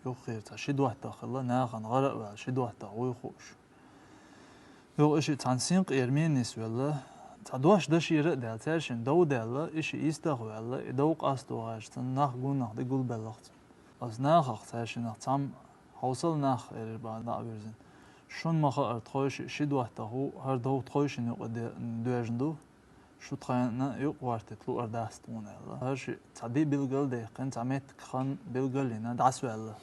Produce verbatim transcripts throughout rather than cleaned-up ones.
Юххера цхьа ши доттагӀа хилла, нахана гӀара а ваьлла, ши доттагӀа вуй хууш. Юха и шиъ цхьана синкъера менна нисвелла, цхьа дош дашера а даьлла, цаьршинна дов даьлла, и шиъ йистах ваьлла, и дов къасто гӀерташ цунна нах гонах де гулбеллера цунна. Оцу нахах цаьршиннах цхьамма хьовсал нах, элира бах, дӀа а вирзина. Шуна ма хаара, тхойшиъ ши доттагӀа ву, хӀара дов тхойшинна юкъа де-, доьжна ду. Шу тхайна юкъа гӀортийта луур дац тхуна аьлла. ХӀара шиъ цхьа ди билгал а даьккхина, цхьа меттиг хан билгал а йина, дӀасаваьлла.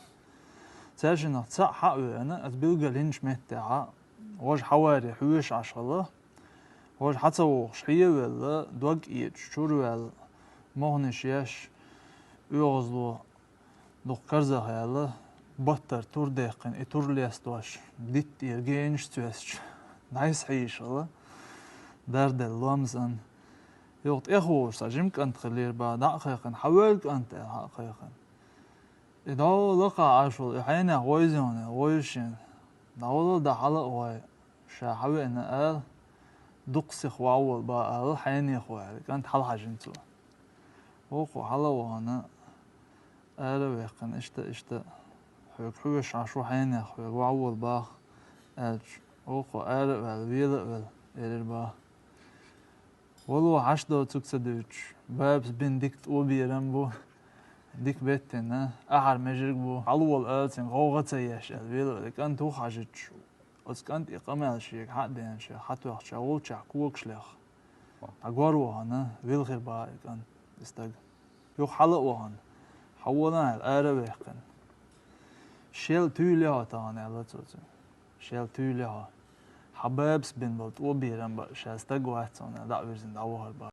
Цаьршиннах цхьаъ хьа а веана, оцу билгал йинчу меттехьа, важа хьаваре хьоьжуш Ӏаш хилла. Важа хьа ца вогӀуш хье а велла, дог а эцаш, чура а ваьлла, мохнаш еш, оьгӀазло дукха карзах яьлла, баттара тур даьккхина, и тур лестош, дитта тӀера генаш цоьсташ, дӀасахьийзаш хилла, дарделла лом санна. Юха тӀехволуш цхьа жима кӀант хиллера бах, дӀа а кхайкхина, хьан вевлла кӀант аьлла, хьа а кхайкхина. И дӀавала лакхахь Ӏаш волу, и хьенех вевза хьуна аьлла, вевза шена. ДӀавала, дӀа хьала а гӀой, ша хьан веана ала, дукха сиха вовла бах ала, хьенех ву аьлла, кӀант хьалахьажийна цо. Вукхо хьала а вахана, ара а ваьккхина, иштта, иштта, хьоьга хьоьжуш Ӏаш ву хьенех, хьоьга вовла бах, аьлча, вукхо ара а ваьлла, вела а велла, элира бах. Вало хьаш доцург ца дуьйцуш, бабас бина дика тӀо берам бу, дика беттина, ахьар межарг бу, хьалавала ала цуьнга, гӀовгӀа ца еш аьлла, вела а велла, кӀант ву хьажийча, оцу кӀанта и къамел шега хьа а деана, шега хьатоьхча, вулчохь когаш леха. Ткъа гор вахана, вилхира бах и кӀант, и стаг. Юха хьала а вахана, хьан вала аьлла, ара а ваьккхина. Шел туьйла хьо тахана аьлла цо цуьнга. Шел туьйла хьо. Хьан бабас бина болу тӀо берам баа, ша стаг вац хьуна аьлла, дӀа а вирзина, дӀавахара бах.